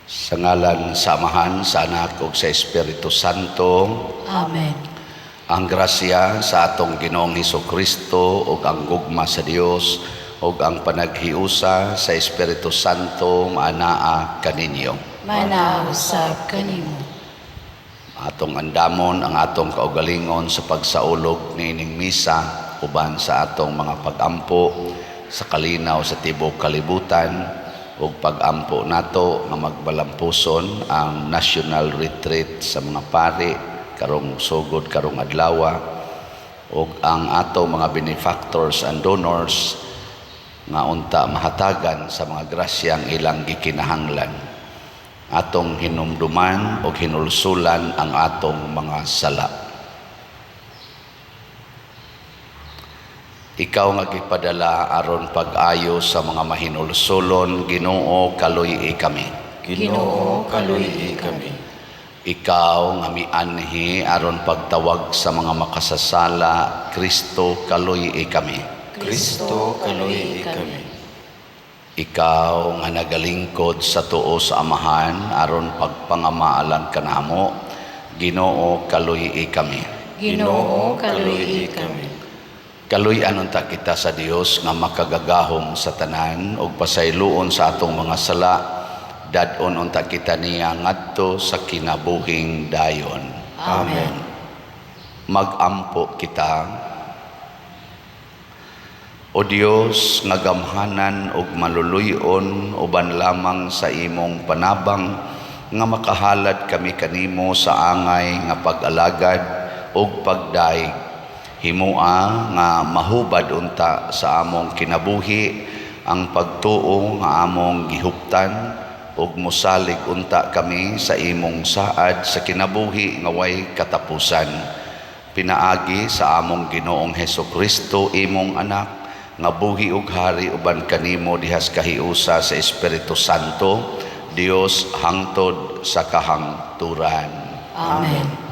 Sa ngalan sa Amahan, sa Anak ug sa Espiritu Santo. Amen. Ang grasya sa atong Ginoong Hesus Kristo ug ang gugma sa Dios ug ang panaghiusa sa Espiritu Santo maanaa kaninyo. Maanaa usab kanimo. Atong andamon ang atong kaugalingon sa pagsaulog niining misa uban sa atong mga pagampo sa kalinaw sa tibok kalibutan ug pagampo nato nga magbalampuson ang National Retreat sa mga pari karong sugod karong adlaw ug ang ato mga benefactors and donors nga unta mahatagan sa mga grasyang ilang gikinahanglan. Atong hinumduman ug hinulsulan ang atong mga sala. Ikaw nga gipadala aron pag-ayo sa mga mahinulsulon, Ginoo, kaluy-i kami. Ginoo, kaluy-i kami. Ikaw nga mianhi aron pagtawag sa mga makasasala, Kristo, kaluy-i kami. Kristo, kaluy-i kami. Ikaw nga nagalingkod sa tuo sa Amahan aron pagpangamaalan kanamo, Ginoo, kaluy-i kami. Ginoo, kaluy-i kami. Kaluy-an unta kita sa Dios nga makagagahom sa tanan ug pasayloon sa atong mga sala, dad-on unta kita niya ngadto sa kinabuhing dayon. Amen. Magampo kita. O Dios nga gamhanan ug maluluy-on, uban lamang sa imong panabang nga makahalad kami kanimo sa angay nga pag-alagad ug pagdayeg. Himoa nga mahubad unta sa among kinabuhi ang pagtuo nga among gihuptan ug mosalig unta kami sa imong saad sa kinabuhi nga way katapusan. Pinaagi sa among Ginoong Hesus Kristo, imong anak, nga buhi ug hari uban kanimo dihas kahiusa sa Espiritu Santo, Dios, hangtod sa kahangturan. Amen.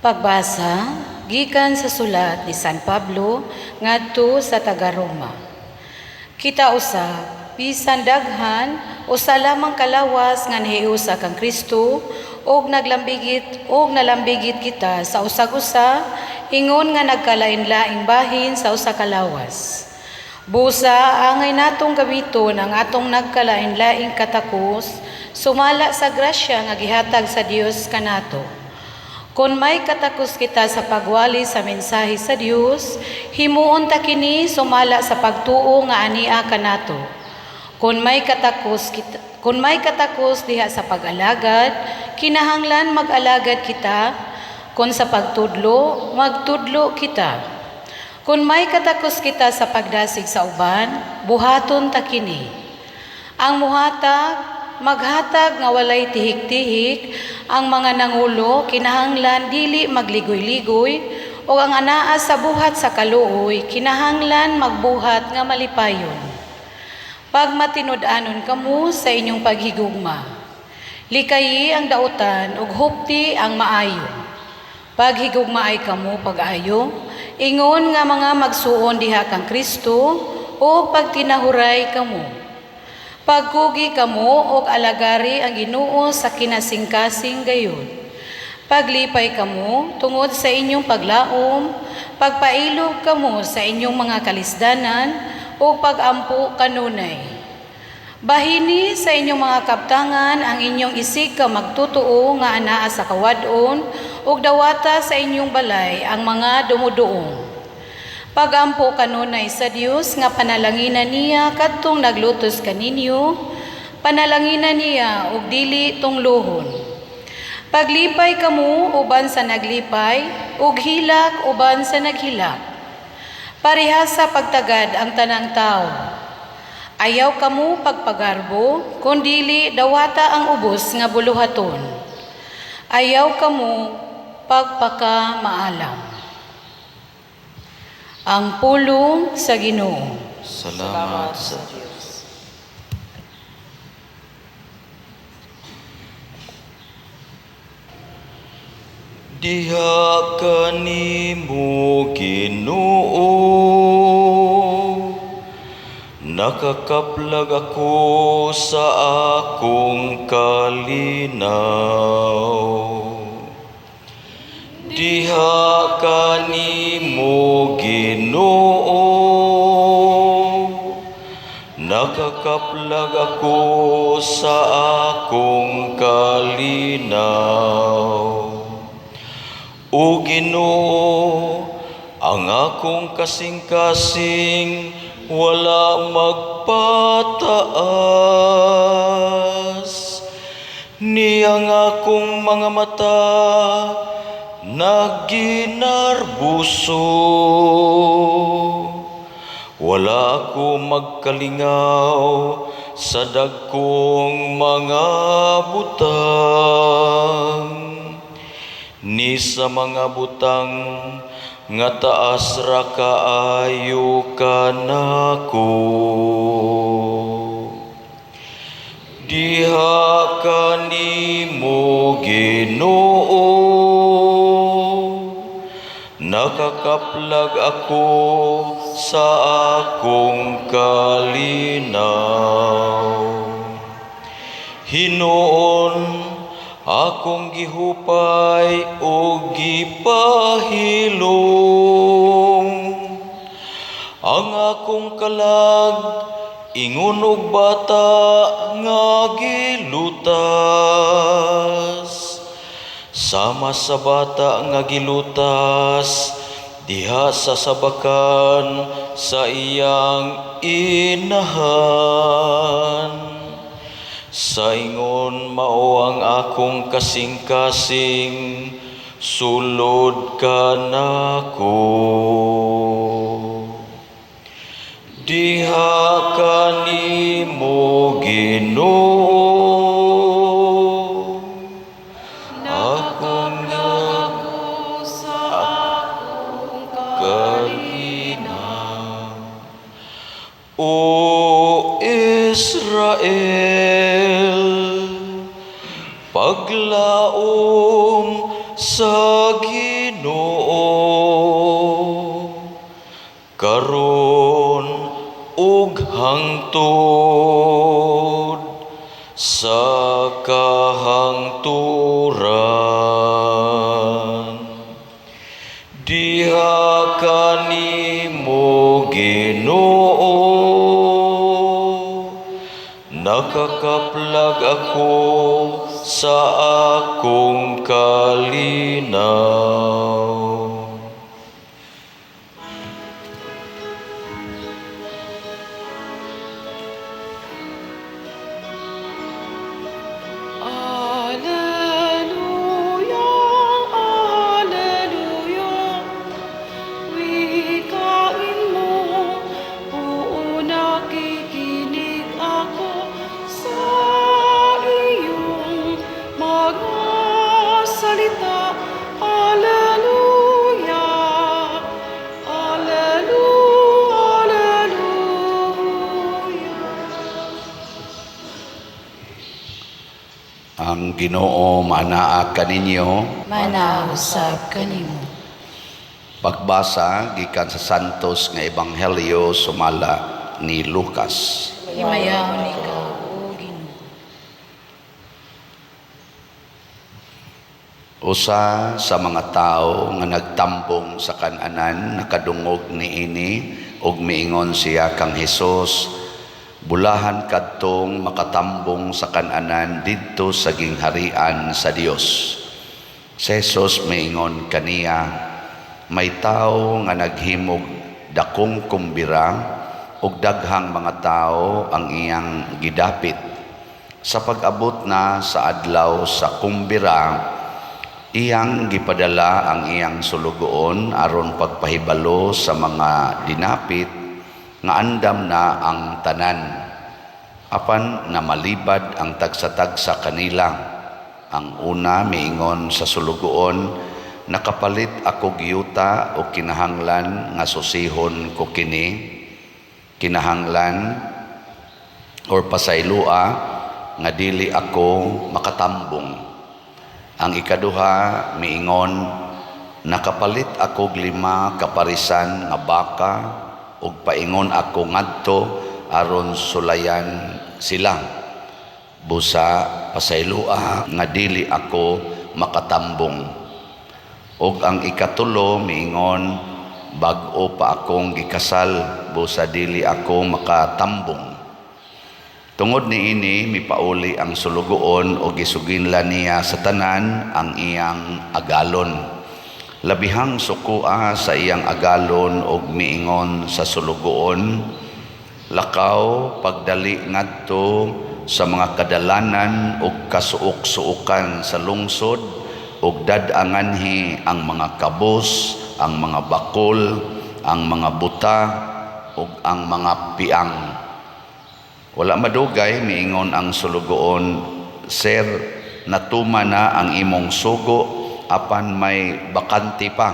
Pagbasa gikan sa sulat ni San Pablo ngadto sa taga-Roma. Kita usab, bisan daghan, usa lamang kalawas nga nahiusa kang Kristo ug naglambigit ug nalambigit kita sa usag-usa ingon nga nagkalain-laing bahin sa usa ka lawas. Busa angay natong gamiton ang atong nagkalain-laing katakos sumala sa grasya nga gihatag sa Dios kanato. Kung may katakos kita sa pagwali sa mensahe sa Dios, himuon ta kini sumala sa pagtuo nga ania kanato. Kung may katakos diha sa pag-alagad, kinahanglan mag-alagad kita. Kung sa pagtudlo, magtudlo kita. Kung may katakos kita sa pagdasig sa uban, buhaton ta kini. Ang muhatag, maghatag nga walay tihik-tihik, ang mga nangulo kinahanglan dili magligoy-ligoy, o ang anaa sa buhat sa kaluoy kinahanglan magbuhat nga malipayon. Pagmatinud-anon kamo sa inyong paghigugma. Likayi ang dautan ug hupti ang maayo. Paghigugmaay kamo pag-ayo, ingon nga mga magsuon diha kang Kristo, o pagtinahuray kamo. Pagkugi kamo og alagari ang Ginoo sa kinasingkasing gayud. Paglipay kamo tungod sa inyong paglaom, pagpailog kamo sa inyong mga kalisdanan ug pagampo kanunay. Bahini sa inyong mga kaptangan ang inyong isig ka magtutuo nga anaa sa kawad-on ug dawata sa inyong balay ang mga dumuduong. Pagampo kanunay sa Dios nga panalanginan niya kadtong naglutos kaninyo, panalanginan niya ug dili tunglohon. Paglipay kamo uban sa naglipay, ug hilak uban sa naghilak. Parehasa pagtagad ang tanang tao. Ayaw kamo pagpagarbo, kundili dawata ang ubos nga buluhaton. Ayaw kamo pagpakamaalam. Ang pulong sa Ginoo. Salamat sa Diyos. Diha kanimo, Ginoo, nakakaplag ako sa akong kalinaw. Diha kanimo, Ginoo, nakakaplag ako sa akong kalinaw. O Ginoo, ang akong kasing-kasing wala magpataas. Ni ang akong mga mata naginarbuso. Wala ako magkalingaw sa dagkong mga butang, ni sa mga butang nga taas ra kaayo kanako. Diha kanimo, Ginoo, nakakaplag ako sa akong kalinaw. Hinuon, akong gihupay o gipahilom. Ang akong kalag ingon og bata nga gilutas. Sama sa bata nga gilutas diha sa sabakan sa iyang inahan. Sa ingon mao ang akong kasing-kasing, sulod kanako. Diha kanimo, Ginoo, akong Ako sa akong kalinaw. O Israel, paglaom sa Ginoo, karon ug hangtod sa kahangturan. Diha kanimo, Ginoo, nakakaplag ako sa akong kalinaw. Alleluia, Alleluia. Wikain mo, oo, nakikinig ako sa iyong mga salita. Alleluia, Alleluia, Alleluia. Ang Ginoo maanaa kaninyo. Manausap kanimo. Pagbasa gikan sa Santos nga Ebanghelyo sumala ni Lucas. Himayahon ikaw, O Ginoo. Usa sa mga tawo nga nagtambong sa kananan nakadungog niini ug miingon siya kang Hesus, "Bulahan kadtong makatambong sa kananan didto sa gingharian sa Dios." Si Jesus miingon kaniya, "May tawo nga naghimog dakong kumbira ug daghang mga tawo ang iyang gidapit. Sa pag-abot na sa adlaw sa kumbira, iyang gipadala ang iyang sulugoon aron pagpahibalo sa mga dinapit nga andam na ang tanan. Apan namalibad ang tagsa-tagsa kanila. Ang una miingon sa sulugoon, nakapalit ako giyuta o kinahanglan nga susihon ko kini, kinahanglan or pasaylua nga dili ako makatambong. Ang ikaduha miingon, "Nakapalit ako 5 ka parisan nga baka ug paingon ako ngadto aron sulayan sila. Busa pasayloa nga dili ako makatambong." Ug ang ikatulo miingon, "Bag-o pa akong gikasal, busa dili ako makatambong." Tungod niini mipauli ang sulugoon ug gisuginlan niya sa tanan ang iyang agalon. Labihang sukua sa iyang agalon ug miingon sa sulugoon, "Lakaw pagdali ngadto sa mga kadalanan ug kasuok-suokan sa lungsod ug dad-a nganhi ang mga kabos, ang mga bakol, ang mga buta ug ang mga piang." Wala madugay miingon ang sulugoon, "Sir, natuman na ang imong sugo, apan may bakante pa."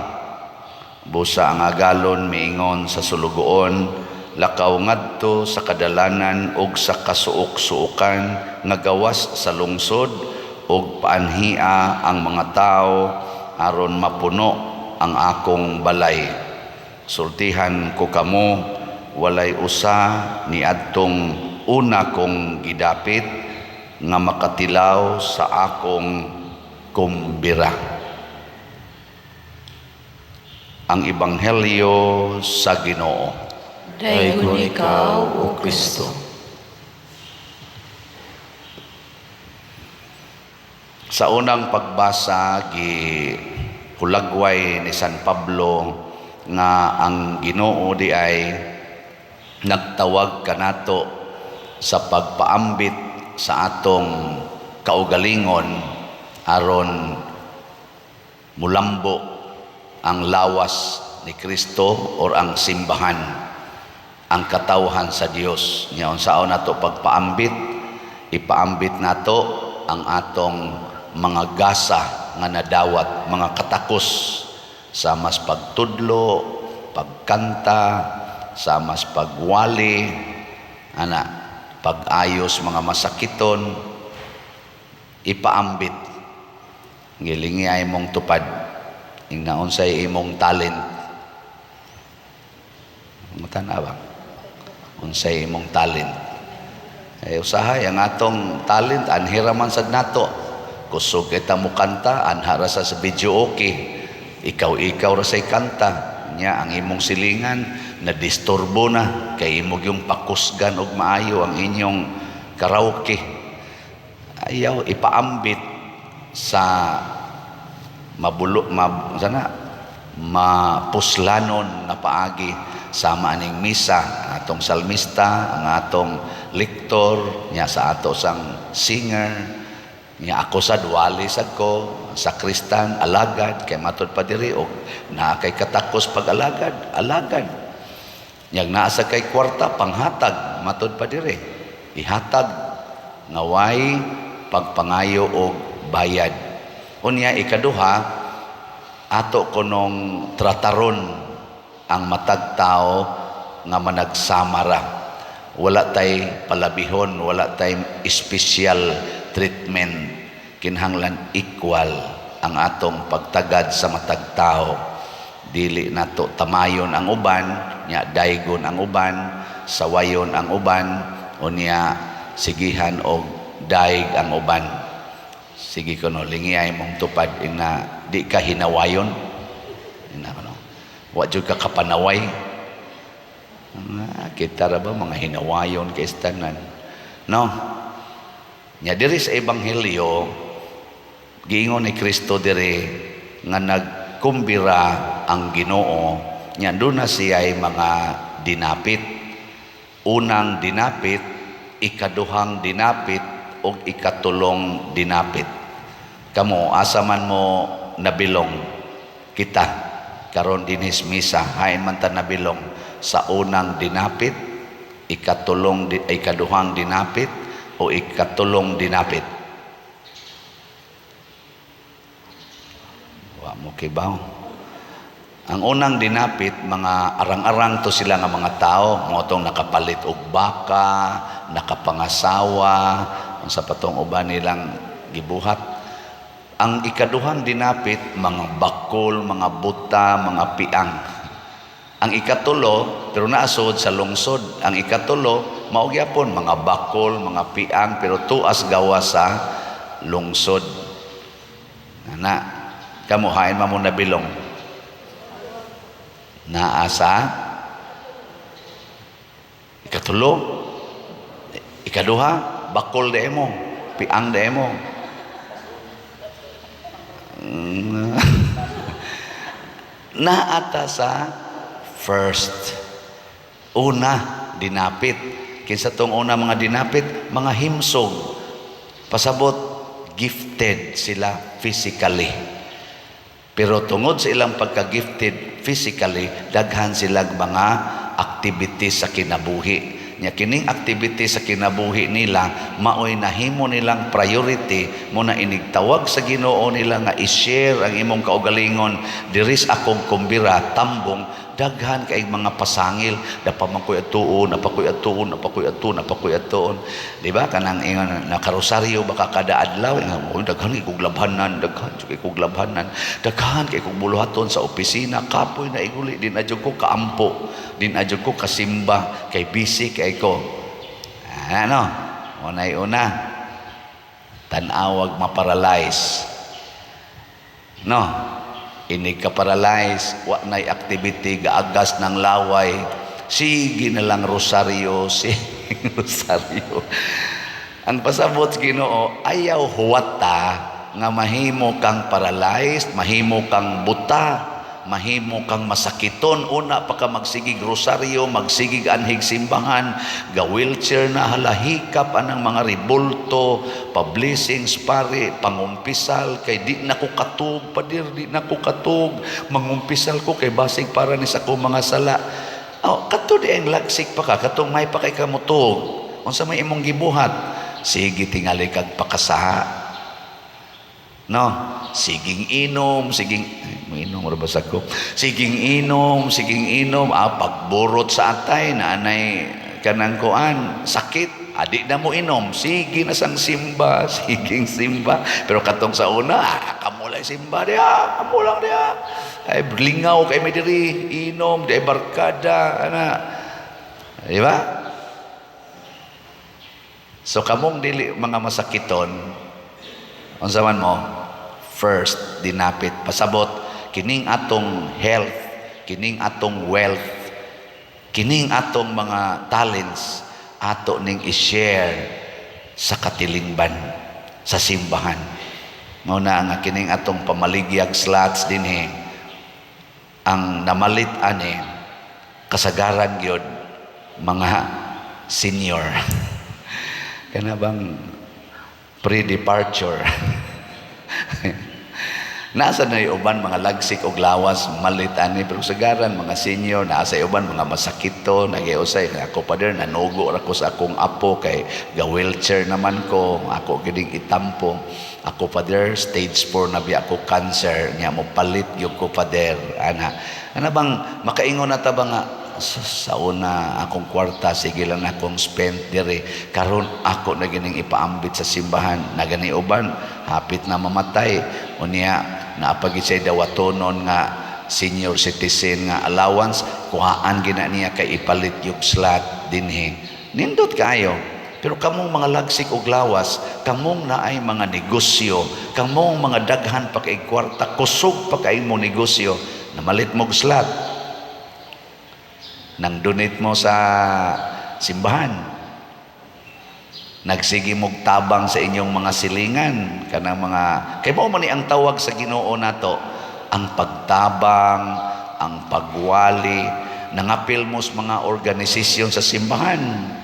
Busa ang agalon miingon sa sulugoon, "Lakaw ngadto sa kadalanan ug sa kasuok-suokan nga gawas sa lungsod ug paanhia ang mga tawo aron mapuno ang akong balay. Sultihan ko kamo, walay usa niadtong una kong gidapit nga makatilaw sa akong kumbira." Ang Ebanghelyo sa Ginoo. Daygon ikaw, O Kristo. Sa unang pagbasa, gihulagway ni San Pablo nga ang Ginoo di ay nagtawag kanato sa pagpaambit sa atong kaugalingon aron mulambo ang lawas ni Kristo or ang simbahan, ang katawhan sa Dios. Nya unsaon nato pagpaambit? Ipaambit nato ang atong mga gasa nga nadawat, mga katakos sa mas pagtudlo, pagkanta, sa mas pagwali, ana, pag-ayos mga masakiton, ipaambit. Gilingi ay mong tupad, ingnaon sa imong talent. Matanaw ba? Unsay imong talent? Ay usahay ang atong talent anhira man sad nato. Kusog kita mo kanta, anhara sa video okay. Ikaw-ikaw ra say kanta. Nya ang imong silingan na disturbo na kay imong yung pakusgan og maayo ang inyong karaoke. Ayaw ipaambit sa mabulo, sana mapuslanon na paagi sama aning misa, atong salmista, ang atong lektor, nya sa ato sang singer, nya ako sad wali sad ko, sakristan, alagad, kay matud pa diri og naa kay katakos pag-alagad, alagad. Nya naa sa kay kwarta panghatag, matud pa diri. Ihatag nga way pagpangayo og bayad. Unya ikaduha, ato kunong trataron ang matag tao nga managsamara. Wala tay palabihon, wala tay special treatment. Kinahanglan equal ang atong pagtagad sa matag tao. Dili nato tamayon ang uban, nya daygon ang uban, sawayon ang uban, unya sigihan og daig ang uban. Sige kuno, lingi ay mong tupad ina di ka hinawayon. Ina kuno. Wa jud ka kapanaway. Kita ra ba mga hinawayon kay tanan. No. Nya diri sa ebanghelyo giingon ni Kristo diri nga nagkumbira ang Ginoo, nya duna siya'y mga dinapit. Unang dinapit, ikaduhang dinapit ug ikatulong dinapit. Kamo asa man mo nabilong kita karon dinhis misa, hain man ta nabilong sa unang dinapit, ikaduhang dinapit o ikatulong dinapit. Wa mo kibaw. Ang unang dinapit, mga arang-arang to sila nga mga tao, mo tong nakapalit og baka, nakapangasawa, unsa pa tong uban nilang gibuhat. Ang ikaduhang dinapit, mga bakol, mga buta, mga piang. Ang ikatulo, pero naasod sa lungsod. Ang ikatulo, mao gyapon mga bakol, mga piang, pero tuas gawa sa lungsod. Ana, kamo hain man mo nabilong? Naa sa ikatulo, ikaduha, bakol de mo, piang de mo. Naata sa first. Una, dinapit. Kinsa tong una mga dinapit? Mga himsog. Pasabot, gifted sila physically. Pero tungod sa ilang pagka-gifted physically, daghan sila mga activities sa kinabuhi. Nya kining activity sa kinabuhi nila maoy nahimo nilang priority mo na inigtawag sa Ginoo nila nga i-share ang imong kaugalingon diri sa akong kumbira tambong. Daghan kay mga pasangil, napa man koy atuon, napa koy atuon, napa koy atuon, napa koy atuon, di ba? Kanang ingon nakarosaryo ba ka kada adlaw, ingon, "Oy, daghan kay kog labhanan, daghan kay kog labhanan, daghan kay kog buluhaton sa opisina, kapoy na iguli, di na jud ko kaampo, di na jud ko kasimba kay busy kay ko." Ano unay una, tan-awag maparalyze, no? Inig ka paralyze, wa nay activity, gaagas ng laway, sige na lang rosaryo, sige rosaryo. Ang pasabot sa Ginoo, ayaw huwata nga mahimo kang paralyzed, mahimo kang buta, mahimo kang masakiton una pa ka magsigig rosaryo, magsigig anhig simbahan, ga wheelchair na, halahikap anang mga ribulto, pa-blessings pare, pangumpisal kay di na ko katug, padir, di na ko katug, mangumpisal ko kay basig para ni sa akong mga sala. Oh, kato di ang lagsik pa ka, katong may pa kay kamutog. Unsa may imong gibuhat? Sige tingali kag pakasaha. No, siging inom, siging ay, inom ra ba sa ko? Siging inom, siging inom, pagburot sa atay na anay kanang kuan, sakit, adi na mo inom, sige na sang simba, siging simba. Pero katong sa una, kamo lang simba diha, kamo lang diha. Ay lingaw kay may diri, inom, di barkada, ana. Di ba? So kamong dili mga masakiton, unsa man mo? First, dinapit. Pasabot, kining atong health, kining atong wealth, kining atong mga talents, ato ning i-share sa katilingban, sa simbahan. Mao na nga kining atong pamaligyag slots dinhi, ang namalit ani kasagaran gyud mga senior. Kana bang pre-departure? Nasa na yung uban mga lagsik og lawas malit ani, pero sagaran mga senior. Nasa uban mga masakito nagiusay ako, "Pader, nanugo ra ko sa akong apo kay ga wheelchair naman ko, ako gining itampo. Ako, pader, stage 4 na biya ako cancer nya, mo palit gyud ko, pader," ana. Ana bang makaingon na ta ba nga sa una akong kwarta sige lang akong spend diri, karon ako na gining ipaambit sa simbahan? Na gani uban hapit na mamatay, unya naapagid siya dawatonon nga senior citizen nga allowance, kuhaan gina niya kay ipalit yung slot dinhi. Nindot kaayo. Pero kamong mga lagsik og lawas, kamong naay mga negosyo, kamong mga daghan pa kay kwarta, kusog pa kay mo negosyo, namalit mog slot, nang donate mo sa simbahan, nagsige mog tabang sa inyong mga silingan, kanang mga kay mao man ni ang tawag sa Ginoo nato, ang pagtabang, ang pagwali, nangapil mo sa mga organisasyon sa simbahan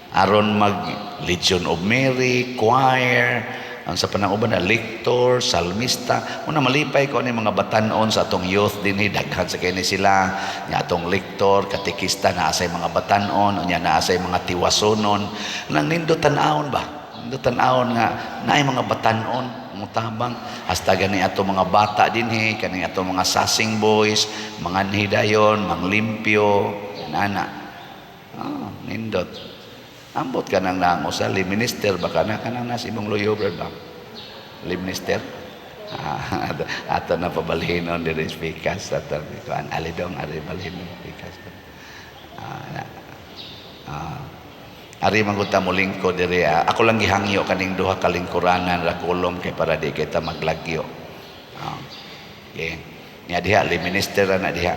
aron mag Legion of Mary, choir, ang sa panang-uban na lector, salmista. Muna malipay ko ani mga batanon sa atong youth dinhi, daghan sa kini sila nya atong lector, katekista, naa say mga batanon, unya naa say mga tiwasonon. Nang nindot tan-awon ba? Nindot tan-awon nga naay mga batanon mutabang, hasta gani ato mga bata dinhi, kani ato mga sasing boys, mga hidayon, manglimpyo, ana. Nindot. Ambot ka nang nang usa, lay minister ba ka na kanang nasa imong luyo, brad ba? Lay minister? Ah, ato na pabalhinon diri sa pikas ato kuan alidong ari balhinon pikas. Ah, na. Ah, ari man gud ta molingkod diri. Ah. Ako lang gihangyo kaning duha ka lingkuranan ra kulom kay para di kita maglagyo. Ah. Okay. Nya diha li minister na diha.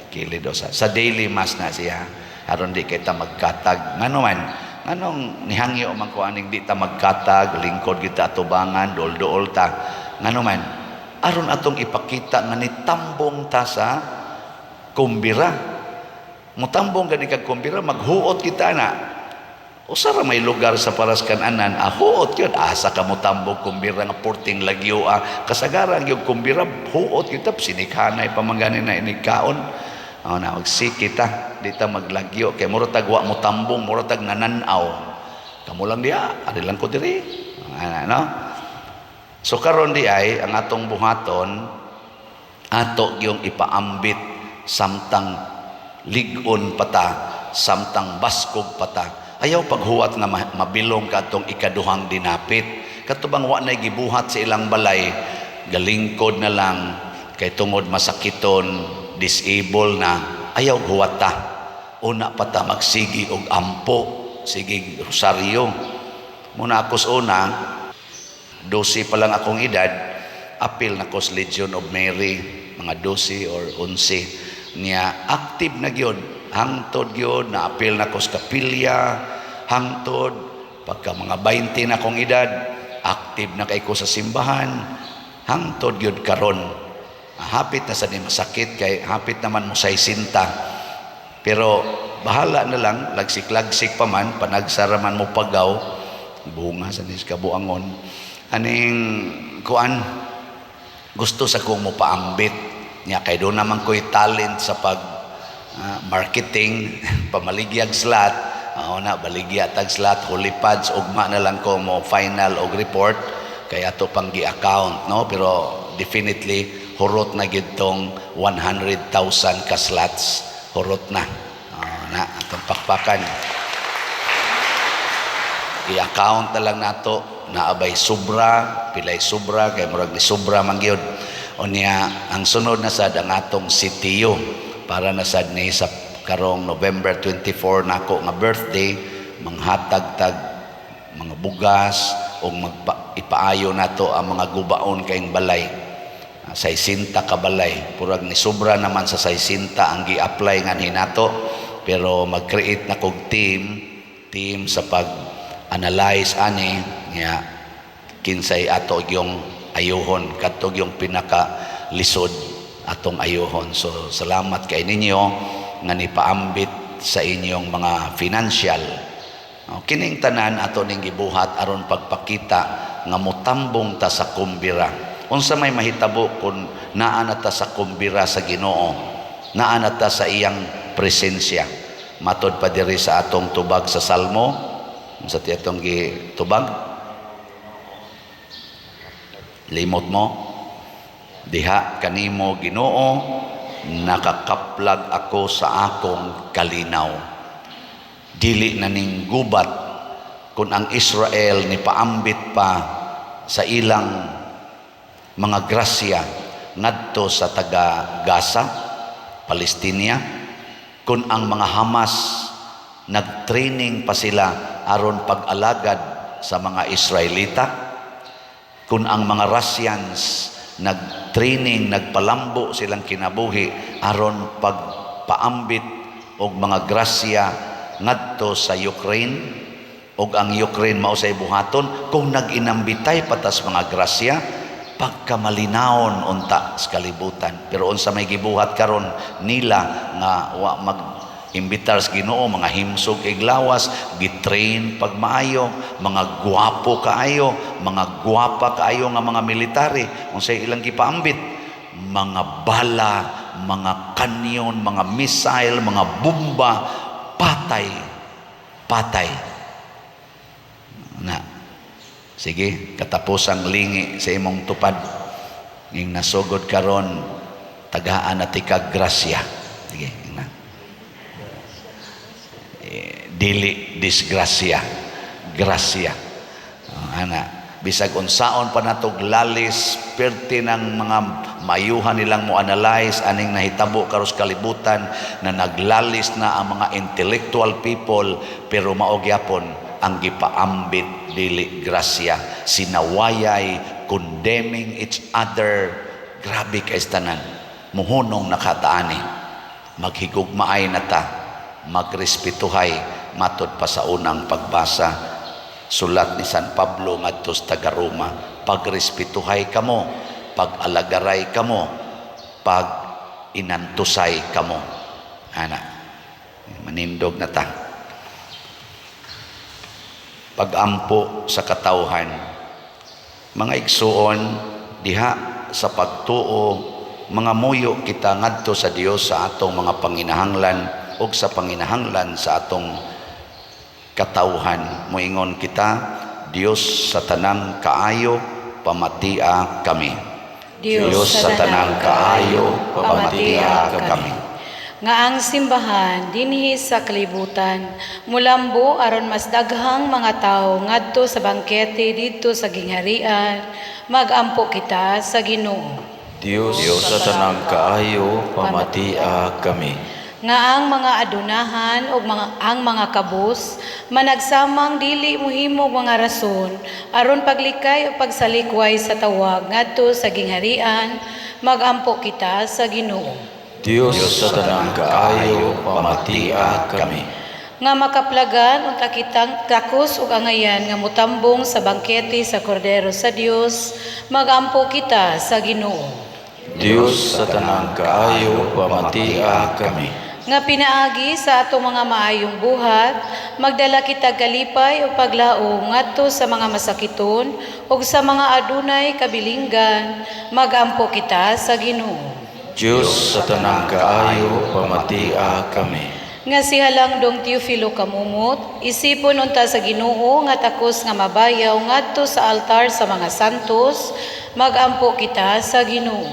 Kilid sa daily mass na siya aron di kita magkatag. Ngano man nganong nihangyo man ko aning di ta magkatag, lingkod kita atubangan, duol-duol ta. Ngano man aron atong ipakita nga nitambong ta sa kumbira. Mutambong gani kag kumbira, maghuot kita na. Usa ra may lugar sa Paras Kananan, ah, huot yun. Asa ka mo tambog kumbira nga porting lagyo, ah. Kasagaran yung kumbira, huot kita, sinikhanay pa man gani na inigkaon. Oh, na, magsiki ta, di ta maglagyo. Kay mura tag wa mo tambong, mura tag nananaw. Kamo lang diya, ari lang ko diri. Ana, no? So karon di ay ang atong buhaton, ato yung ipaambit samtang lig-on pata, samtang baskog pata. Ayaw paghuwat nga mabilong katong ikaduhang dinapit. Katubang wa na'y gibuhat sa ilang balay, galingkod na lang kay tungod masakiton, disable na, ayaw huwat ta. Una pa ta magsigi og ampo, sige rosaryo. Muna ako sa una, 12 pa lang akong edad, apil na ko sa Legion of Mary, mga 12 or 11. Niya, active na gyud, hangtod gyud, naapil na ko sa kapilya, hangtod, pagka mga 20 na akong edad, active na kay ko sa simbahan, hangtod gyud karon. Hapit na sa ni masakit, kay hapit naman mo sa isinta. Pero bahala na lang, lagsik-lagsik pa man, panagsara man mo pagaw, bunga sa nis kabuangon. Aning kuan, gusto sa kong mo paambit niya kay doon naman ko'y talent sa pag marketing, pamaligyag slot. Oo na, baligya tag slot, holy pads, ugma na lang ko mo final og report kay ato pang gi-account, no? Pero definitely hurot na gid tong 100,000 ka slots, hurot na. Oo na, atong pakpakan. I-account na lang nato naabay sobra, pilay sobra kay murag ni sobra man gyud. Unya ang sunod na sad ang atong CTU para na sad ni sa karong November 24 nako nga birthday, manghatag tag mga bugas o ipaayo nato ang mga gubaon kayong balay. Ah, 60 ka balay, purag ni sobra naman sa 60 ang gi-apply nga hinato, pero mag-create na kog team team sa pag-analyze ani nga kinsay ato yung ayuhon, kadto yung pinaka lisod atong ayuhon. So salamat kay ninyo nga nipaambit sa inyong mga financial. O, kining tanan ato ning gibuhat aron pagpakita nga motambong ta sa kumbira. Unsa may mahitabo kung naa na ta sa kumbira sa Ginoo, naa na ta sa iyang presensya? Matod pa diri sa atong tubag sa Salmo, unsa ti atong gitubag? Limot mo diha kanimo, Ginoo, nakakaplag ako sa akong kalinaw. Dili na ning gubat kung ang Israel ni paambit pa sa ilang mga grasya ngadto sa taga Gaza, Palestinia, kung ang mga Hamas nag-training pa sila aron pag-alagad sa mga Israelita, kung ang mga Russians nag-training, nagpalambo silang kinabuhi aron pagpaambit og mga grasya ngadto sa Ukraine, og ang Ukraine mao say buhaton kung nag-inambitay patas mga grasya, pagkamalinawon unta sa kalibutan. Pero unsa may gibuhat karon nila nga wa mag imbitar sa Ginoo, mga himsog kay lawas, gitrain pagmaayo, mga guwapo kaayo, mga guwapa kaayo nga mga military, unsay ilang gipaambit? Mga bala, mga kanyon, mga missile, mga bomba, patay patay na. Sige, katapusang lingi sa imong tupad ning nasugod karon, tagaan na tika grasya. Sige na. Eh, dili disgrasya, grasya. Oh, ana. Bisag unsaon pa natog lalis, perti ng mga mayuhan nilang mo analyze aning nahitabo karos kalibutan na naglalis na ang mga intellectual people, pero mao gyapon ang gipaambit, dili grasya, sinawayay, condemning each other. Grabe kay tanan. Muhunong nakataani, maghigugmaay na ta, magrespetuhay, matod pa sa unang pagbasa, sulat ni San Pablo ngadto sa taga Roma, pagrespetuhay kamo, pag-alagaray kamo, pag inantusay kamo. Ana, manindog na ta. Pagampo sa katawhan. Mga igsuon, diha sa pagtuo, mga muyo kita ngadto sa Dios sa atong mga panginahanglan ug sa panginahanglan sa atong katawhan. Moingon kita, Dios sa tanang kaayo, pamatia kami. Dios sa tanang kaayo, pamatia kami. Nga ang simbahan dinhi sa kalibutan mulambo aron mas daghang mga tawo ngadto sa bangkete didto sa gingharian, magampo kita sa Ginoo. Dios sa tanang kaayo, pamatia kami. Nga ang mga adunahan ug ang mga kabus managsamang dili mohimog mga rason aron paglikay o pagsalikway sa tawag ngadto sa gingharian, magampo kita sa Ginoo. Dios sa tanang kaayo, pamatia kami. Nga makaplagan unta kitang takos ug angayan nga motambong sa bangkete sa Kordero sa Dios, magampo kita sa Ginoo. Dios sa tanang kaayo, pamatia kami. Nga pinaagi sa atong mga maayong buhat magdala kita kalipay o paglaom ngadto sa mga masakiton ug sa mga adunay kabilinggan, magampo kita sa Ginoo. Dios sa tanang kaayo, pamatia kami. Nga si Halangdong Teofilo Camomot isipon unta sa Ginoo nga takos nga mabayaw ngadto sa altar sa mga santos, magampo kita sa Ginoo.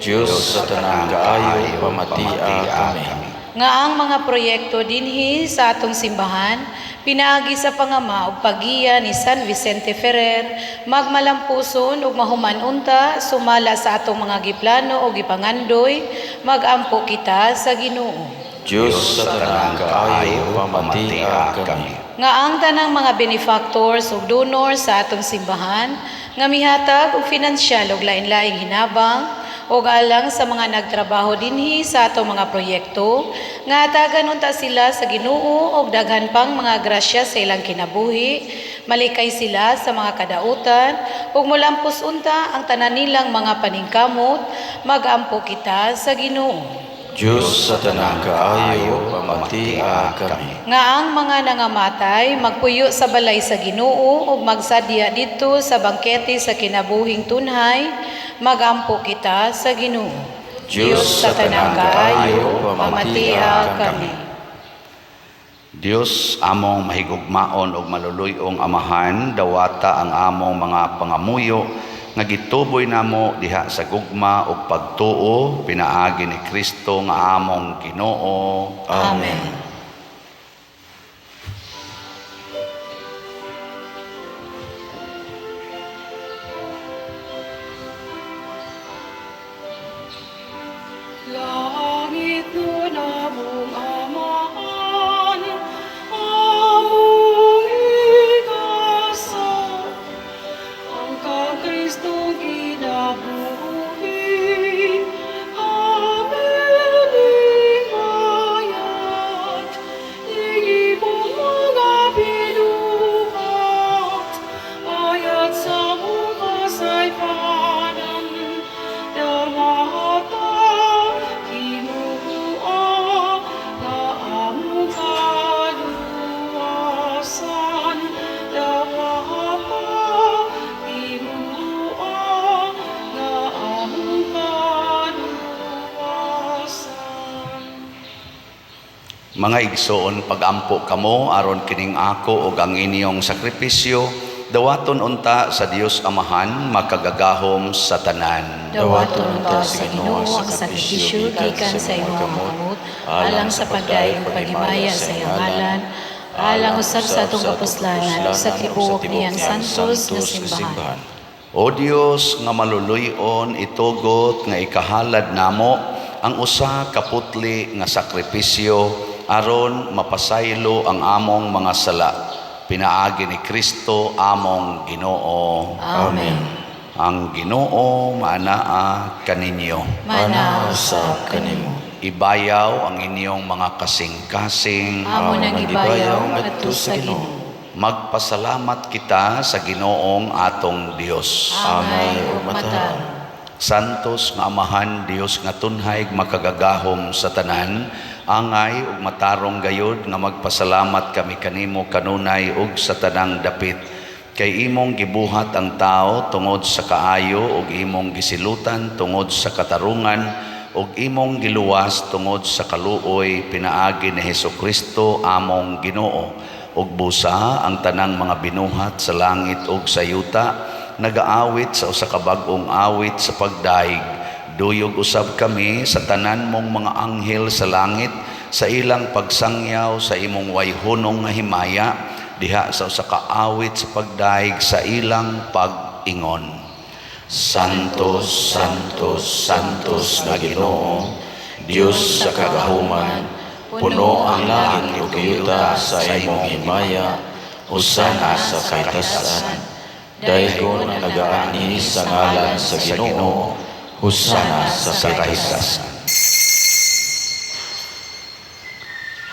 Dios sa tanang kaayo, pamatia kami. Nga ang mga proyekto dinhi sa atong simbahan pinaagi sa pangama ug paggiya ni San Vicente Ferrer magmalampuson ug mahuman unta sumala sa atong mga giplano ug gipangandoy, magampo kita sa Ginoo. Dios sa tanang kaayo, pamatia kami. Nga ang tanang mga benefactors ug donors sa atong simbahan nga mihatag og finansyal ug lain-laing hinabang ug alang sa mga nagtrabaho dinhi sa atong mga proyekto, nga hatagan unta sila sa Ginoo og daghan pang mga grasya sa ilang kinabuhi, malikay sila sa mga kadautan ug molampos unta ang tanan nilang mga paningkamot, magampo kita sa Ginoo. Dios sa tanang kaayo, pamatia kami. Nga ang mga nangamatay magpuyo sa balay sa Ginoo ug magsadya didto sa bangkete sa kinabuhing tunhay, magampo kita sa Ginoo. Dios sa tanang kaayo, pamatia kami. Dios among mahigugmaon ug maluluy-ong Amahan, dawata ang among mga pangamuyo nga gituboy namo diha sa gugma ug pagtuo pinaagi ni Kristo nga among Ginoo. Amen. Langit nun among Amahan, among igasa, ang kang Kristong kinabuhi, abiling mayat, imong mga binuhat, ayat sa among kasaypanan, dawata, Ginoo, nga among kaluwasan, dawata, Ginoo, nga among kaluwasan. Mga igsoon, pagampo kamo aron kining ako ug ang inyong sakripisyo dawaton unta sa Dios Amahan makagagahom sa tanan. Dawaton unta sa Ginoo ang sakripisyo gikan sa imong mga kamot alang sa pagdayon ug paghimaya sa iyang ngalan, Alang usab sa atong kapuslanan ug sa tibuok niyang santos nga simbahan. O Dios nga maluluy-on, itugot nga ikahalad namo ang usa ka putli nga sakripisyo aron mapasaylo ang among mga sala. Pinaagi ni Kristo among Ginoo. Amen. Ang Ginoo maanaa kaninyo. Mana usab kanimo. Ibayaw ang inyong mga kasing-kasing. Amo nang Amo nang gibayaw gibayaw ngadto sa Ginoo. Magpasalamat kita sa Ginoong atong Dios. Angay Angay ug ug matarong. Santos nga Amahan, Dios nga tunhay makagagahom sa tanan, angay ug matarong gayod nga magpasalamat kami kanimo kanunay ug sa tanang dapit. Kay imong gibuhat ang tao tungod sa kaayo ug imong gisilutan tungod sa katarungan ug imong giluwas tungod sa kaluoy pinaagi ni Hesukristo among Ginoo. Ug busa ang tanang mga binuhat sa langit ug sa yuta nagaawit sa usa ka bag-ong awit sa pagdaig. Duyog usab kami sa tanan mong mga anghel sa langit sa ilang pagsangyaw sa imong wayhunong nga himaya diha sa usa ka awit sa pagdaig sa ilang pag-ingon. Santos, Santos, Santos nga Ginoo, Dios sa kagahuman, puno ang langit ug yuta sa imong himaya, hosana sa kahitasan. Daygon ang nagaani sa ngalan sa Ginoo, hosana sa kahitasan.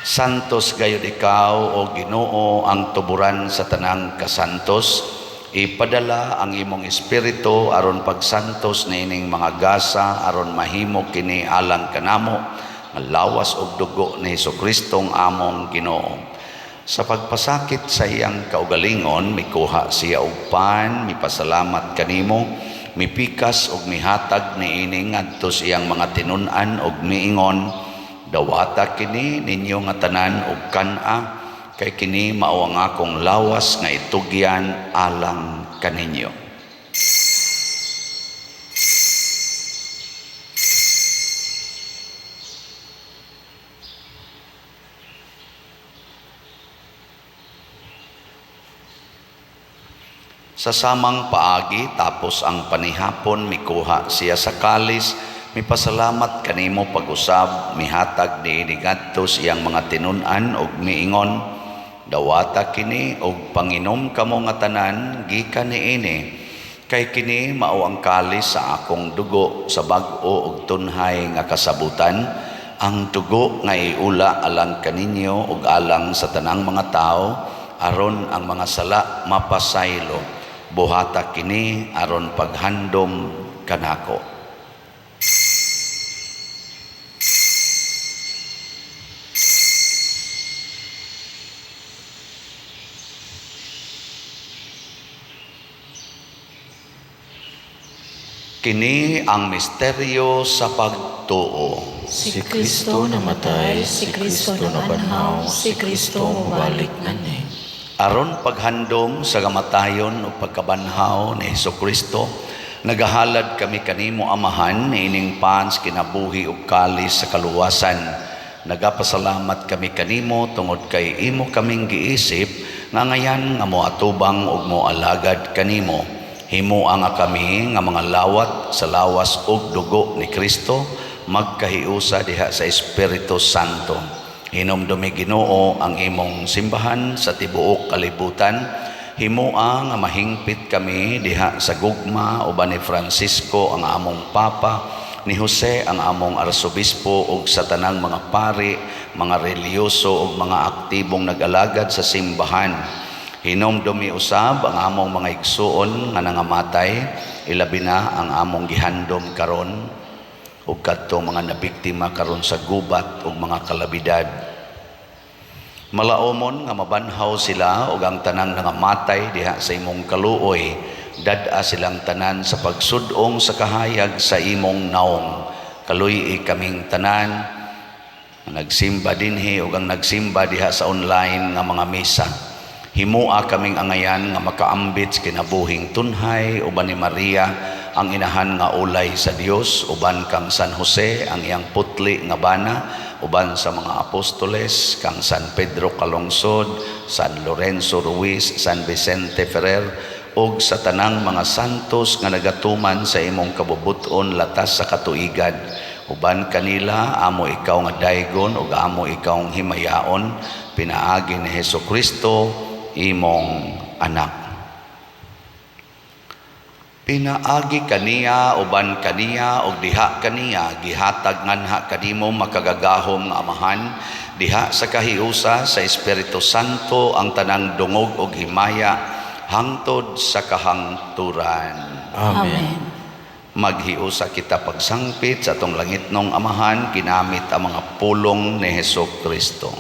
Santos gayud ikaw o Ginoo ang tuburan sa tanang kasantos. Ipadala ang imong espiritu aron pagsantos niining mga gasa aron mahimo kini alang kanamo nga lawas ug dugo ni Hesus-Kristong among Ginoo. Sa pagpasakit sa iyang kaugalingon, mikuha siya og pan, mipasalamat kanimo, mipikas ug mihatag niini ngadto sa iyang mga tinun-an ug miingon, dawata kini ninyo nga tanan ug kan-a, kay kini mao ang akong lawas nga itugyan alang kaninyo. Sa samang paagi, tapos ang panihapon, mikuha siya sa kalis, mipasalamat kanimo pag-usab, mihatag niini ngadto sa iyang mga tinun-an ug miingon, dawata kini og panginom kamo nga tanan gikan niini, kay kini mao ang kalis sa akong dugo sa bag-o ug tunhay nga kasabutan, ang dugo nga iula alang kaninyo ug alang sa tanang mga tawo aron ang mga sala mapasaylo. Buhata kini aron paghandom kanako. Kini ang misteryo sa pagtuo. Si Kristo namatay, si Kristo nabanhaw, si Kristo mobalik nganhi. Aron paghandom sa kamatayon o pagkabanhaw ni Hesukristo, nagahalad kami kanimo Amahan niining pan sa kinabuhi ug kalis sa kaluwasan. Nagapasalamat kami kanimo tungod kay imo kaming giisip nga ngayan nga moatubang ug moalagad kanimo. Himoa nga kami nga mga lawat sa lawas ug dugo ni Kristo magkahiusa diha sa Espiritu Santo. Hinumdumi Ginoo ang imong simbahan sa tibuok kalibutan. Himoa nga mahingpit kami diha sa gugma uban ni Francisco ang among Papa, ni Jose ang among Arsobispo ug sa tanang mga pari, mga relihiyoso ug mga aktibong nag-alagad sa simbahan. Hinumdumi usab ang among mga igsuon nga nangamatay, ilabi na ang among gihandom karon ug kadtong mga nabiktima karon sa gubat ug mga kalabidad. Malaomon nga mabanhaw sila ug ang tanang nangamatay diha sa imong kaluoy, dad-a silang tanan sa pagsud-ong sa kahayag sa imong naong. Kaluy-i kaming tanan nga nagsimba dinhi ug ang nagsimba diha sa online nga mga misa. Himoa kaming angayan nga makaambit sa kinabuhing tunhay uban ni Maria ang inahan nga ulay sa Dios, uban kang San Jose ang iyang putli nga bana, uban sa mga apostoles kang San Pedro Calungsod, San Lorenzo Ruiz, San Vicente Ferrer ug sa tanang mga santos nga nagatuman sa imong kabubut-on latas sa katuigan. Uban kanila amo ikaw nga daygon ug amo ikaw himayaon pinaagi ni Hesus Kristo imong anak. Pinaagi kaniya, uban kaniya ug diha kaniya, gihatag nganha kanimo makagagahom nga Amahan diha sa kahiusa sa Espiritu Santo ang tanang dungog ug himaya hangtod sa kahangturan. Amen. Maghiusa kita pagsangpit sa atong langitnong Amahan ginamit ang mga pulong ni Hesus Kristo.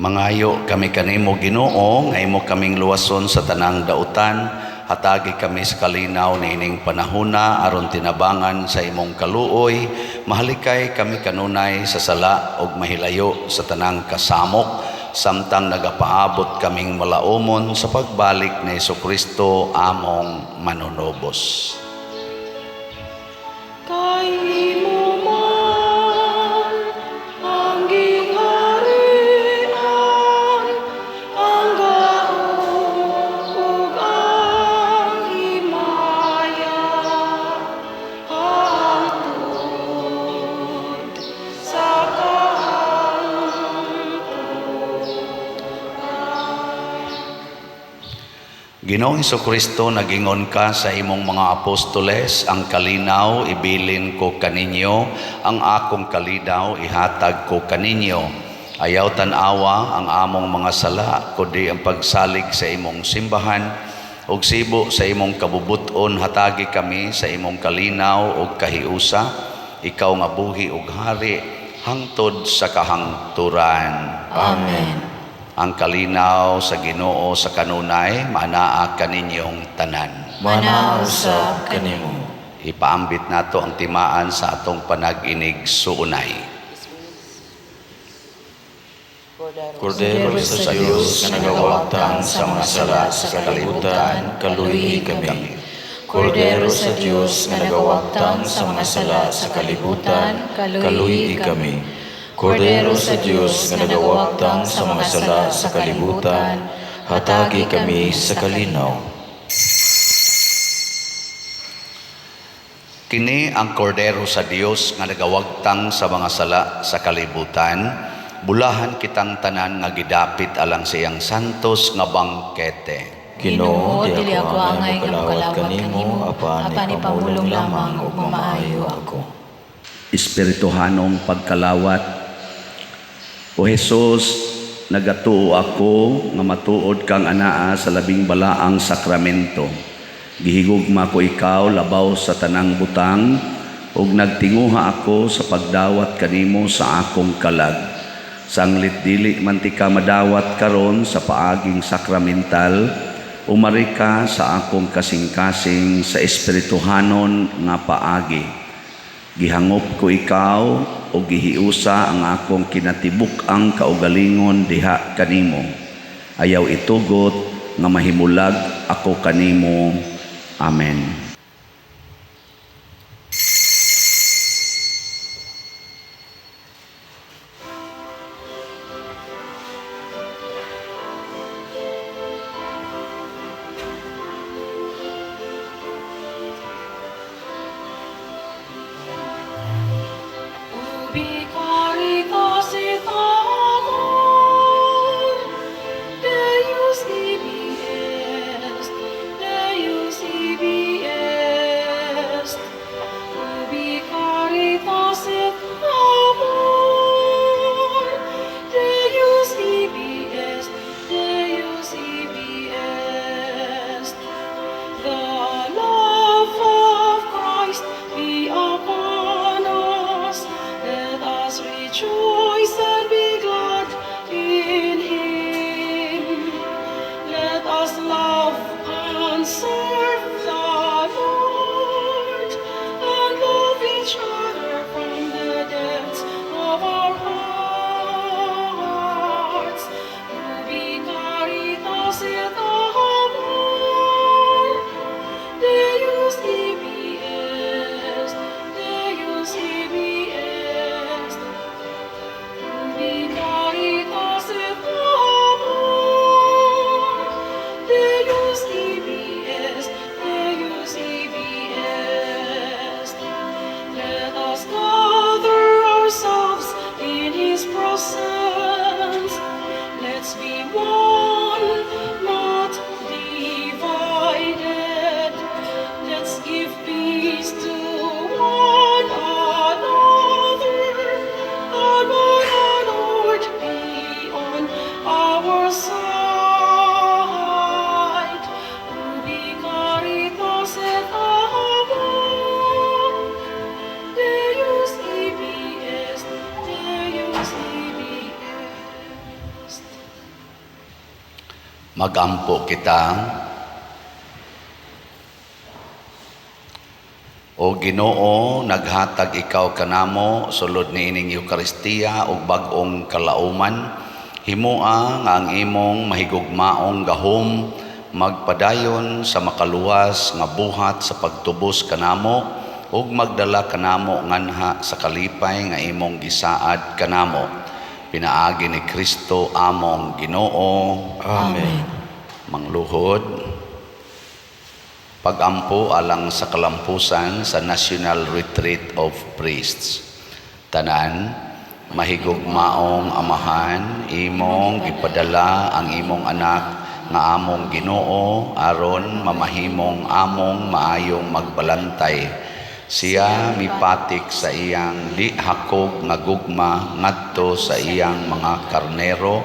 Mangayo kami kanimo, Ginoo, nga imo kaming luwason sa tanang dautan, hatagi kami sa kalinaw niining panahona aron tinabangan sa imong kaluoy, mahalikay kami kanunay sa sala ug mahilayo sa tanang kasamok samtang nagapaabot kaming malaumon sa pagbalik ni Hesukristo among manunubos. Kay imo man ang gingharian, ang gahom ug ang himaya, hangtod sa kahangturan. Ginoong Kristo, nagingon ka sa imong mga apostoles, "Ang kalinaw ibilin ko kaninyo, ang akong kalinaw ihatag ko kaninyo. Ayaw tan-awa ang among mga sala, kundi ang pagsalig sa imong simbahan, ug sibo sa imong kabubut-on hatagi kami sa imong kalinaw ug kahiusa, ikaw nga buhi ug hari hangtod sa kahangturan." Amen. Ang kalinaw sa Ginoo sa kanunay maanaa kaninyong tanan. Manaa usab kanimo. Ipaambit nato ang timaan sa atong panag-inig suunay. Kordero sa Dios nga nagawagtang sa mga sala sa kalibutan, kaluyi kami. Kordero sa Dios nga nagawagtang sa mga sala sa kalibutan, kaluyi kami. Kordero sa Dios nga nagawagtang sa mga sala sa kalibutan, hatagi kami sa kalinaw. Kini ang kordero sa Dios nga nagawagtang sa mga sala sa kalibutan, bulahan kitang tanan nga gidapit alang sa iyang santos nga bangkete. Ginoo, dili ako angay nga mokalawat kanimo, apan ipamulong lamang ug mamaayo ako. Espirituhanong pagkalawat. O Jesus, nagatuo ako nga matuod kang anaa sa labing balaang sakramento. Gihigugma ko ikaw labaw sa tanang butang ug nagtinguha ako sa pagdawat kanimo sa akong kalag. Sanglit dili man tika madawat karon sa paaging sakramental, umari ka sa akong kasing-kasing sa espirituhanon nga paagi. Gihangop ko ikaw ug gihiusa ang akong kinatibuk-ang kaugalingon diha kanimo. Ayaw itugot nga mahimulag ako kanimo. Amen. Ubi caritas et amor, Deus ibi est, Deus ibi est. Ubi caritas et amor, Deus ibi est, Deus ibi est. The love of Christ be upon us. Let us rejoice and be glad in Him. Let us love and serve the Lord, and love each other from the depths of our hearts. Ubi caritas et amor, Deus ibi est, Deus ibi est. Ubi caritas et amor, Deus ibi est, Deus ibi est. Let us gather ourselves in His presence. Let's be one, not divided. Let's give peace to one another. And may the Lord be on our side. Ubi caritas et amor, Deus ibi est, Deus ibi est. Magampo kita. O Ginoo, naghatag ikaw kanamo sulod niining Eukaristiya ug bag-ong kalauman. Himoa nga ang imong mahigugmaong gahom magpadayon sa makaluwas nga buhat sa pagtubos kanamo ug magdala kanamo nganha sa kalipay nga imong gisaad kanamo. Pinaagi ni Kristo among Ginoo. Amen. Mangluhod. Pagampo alang sa kalampusan sa National Retreat of Priests. Tanan, mahigugmaong Amahan, imong gipadala ang imong anak nga among Ginoo aron mamahimong among maayong magbalantay. Siya mipatik sa iyang di hakog nga gugma ngadto sa iyang mga karnero,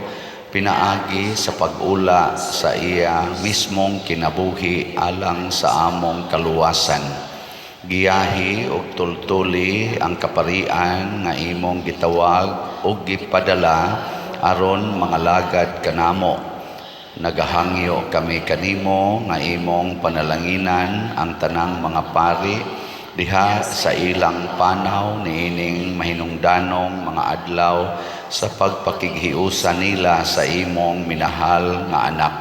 pinaagi sa pag-ula sa iya mismong kinabuhi alang sa among kaluwasan. Giyahi og tultuli ang kaparian nga imong gitawag og gipadala aron mangalagad kanamo. Nagahangyo kami kanimo nga imong panalanginan ang tanang mga pari diha sa ilang panaw niining mahinungdanong mga adlaw sa pagpakighiusa nila sa imong minahal nga anak.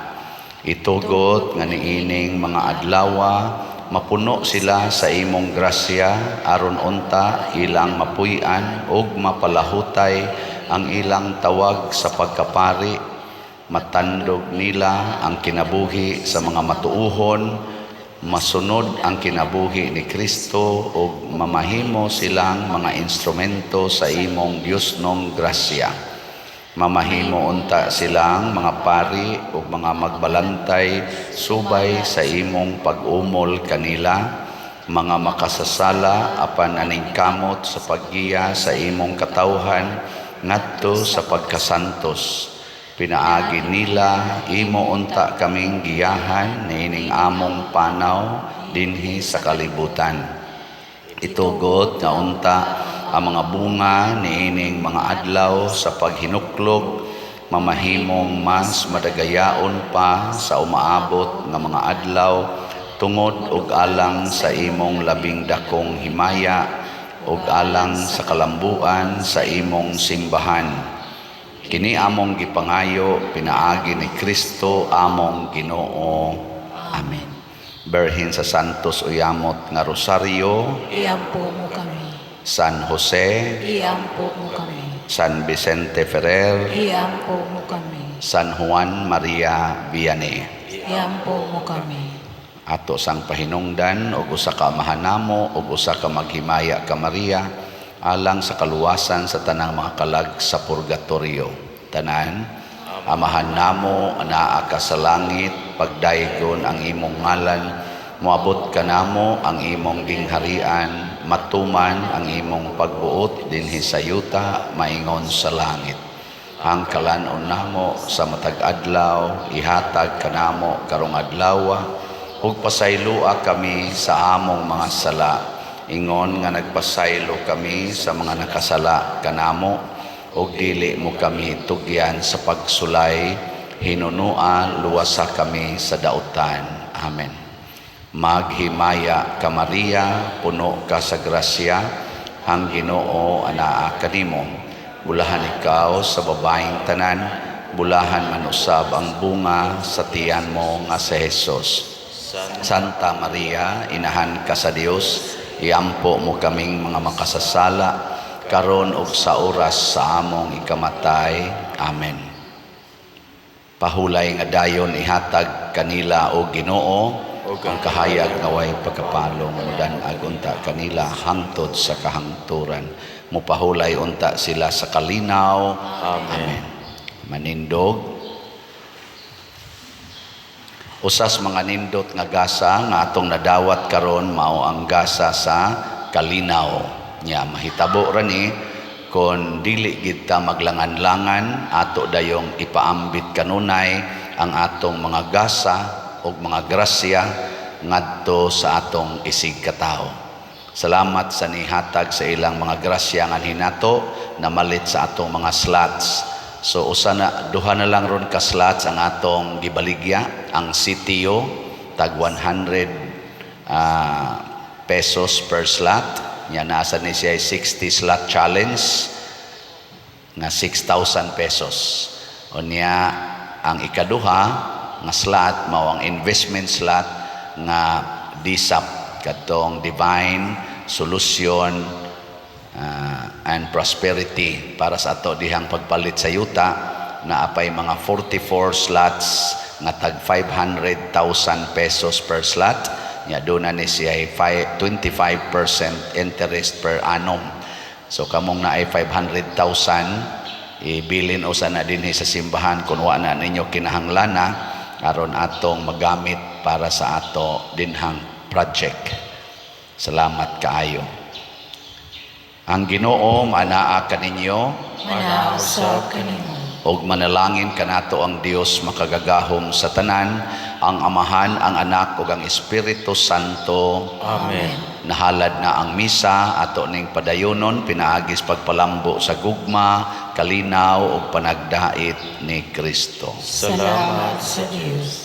Itugot nga niining mga adlawa mapuno sila sa imong grasya aron unta ilang mapuy-an ug mapalahutay ang ilang tawag sa pagkapari. Matandog nila ang kinabuhi sa mga matuohon, masunod ang kinabuhi ni Kristo ug mamahimo silang mga instrumento sa imong Diyosnong grasya. Mamahimo unta silang mga pari ug mga magbalantay subay sa imong pag-umol kanila, mga makasasala apan aningkamot sa paggiya sa imong katawhan ngadto sa pagkasantos. Pinaagi nila, imo unta kaming giyahan niining among panaw dinhi sa kalibutan. Itugot nga unta ang mga bunga niining mga adlaw sa paghinuklog mamahimong mas madagayaon pa sa umaabot nga mga adlaw, tungod ug alang sa imong labing dakong himaya ug alang sa kalambuan sa imong simbahan. Kini among gipangayo pinaagi ni Kristo among Ginoo. Amen. Birhen sa Santos Uyamot nga Rosaryo, Iampo mo kami. San Jose, Iampo mo kami. San Vicente Ferrer, Iampo mo kami. San Juan Maria Vianney. Iampo mo kami. Ato sang pahinungdan og usa ka Amahan namo og usa ka maghimaya ka Maria alang sa kaluwasan sa tanang mga kalag sa purgatorio. Tanan, Amahan namo, anaa ka sa langit, pagdaygon ang imong ngalan, moabot kanamo ang imong gingharian, matuman ang imong pagbuot dinhi sa yuta maingon sa langit. Ang kalan-on namo sa matag adlaw ihatag kanamo karong adlaw, ug pasayloa kami sa among mga sala, ingon nga nagpasaylo kami sa mga nakasala kanamo, ug dili mo kami tugyan sa pagsulay, hinunua luwasa kami sa dautan. Amen. Maghimaya ka, Maria, puno ka sa grasya, ang Ginoo anaa kanimo. Bulahan ikaw sa babaeng tanan, bulahan man usab ang bunga sa tiyan mo nga si Jesus. Santa Maria, inahan ka sa Dios, iampo mo kaming mga makasasala, karon ug sa oras sa among ikamatay. Amen. Pahulay nga dayon ihatag kanila, o Ginoo, ang kahayag nga way pagkapalong, mudan-ag unta kanila hangtod sa kahangturan. Mupahulay unta sila sa kalinaw. Amen. Manindog. Usas mga nindot nga gasa nga atong nadawat karon mao ang gasa sa kalinaw. Nya mahitabo ra ni kon dili gid ta maglangan-langan, ato dayong ipaambit kanunay ang atong mga gasa ug mga grasya ngadto sa atong isig katawo. Salamat sa nihatag sa ilang mga grasya nga hinato namalit sa atong mga slots. So usa na, duha na lang ron ka slots ang atong gibaligya, ang CTO tag 100 pesos per slot. Nya nasa ni siya 60 slot challenge nga 6,000 pesos. Unya ang ikaduha nga slot mao ang investment slot nga DSAP, katong Divine Solution and Prosperity, para sa ato dihang pagpalit sa yuta, na apay mga 44 slots nga tag 500,000 pesos per slot. Nya doon na ni siya 25% interest per annum. So kamong naay 500,000, ibilin usa na dinhi sa simbahan kung wa na ninyo kinahanglana, aron atong magamit para sa ato dinhang project. Salamat kaayo. Ang Ginoo manaa kaninyo. Manaa usab kanimo. Ug manalangin kanato ang Dios makagagahom sa tanan, ang Amahan, ang Anak ug ang Espiritu Santo. Amen. Nahalad na ang misa, ato ning padayonon pinaagis pagpalambo sa gugma, kalinaw ug panagdait ni Kristo. Salamat sa Dios.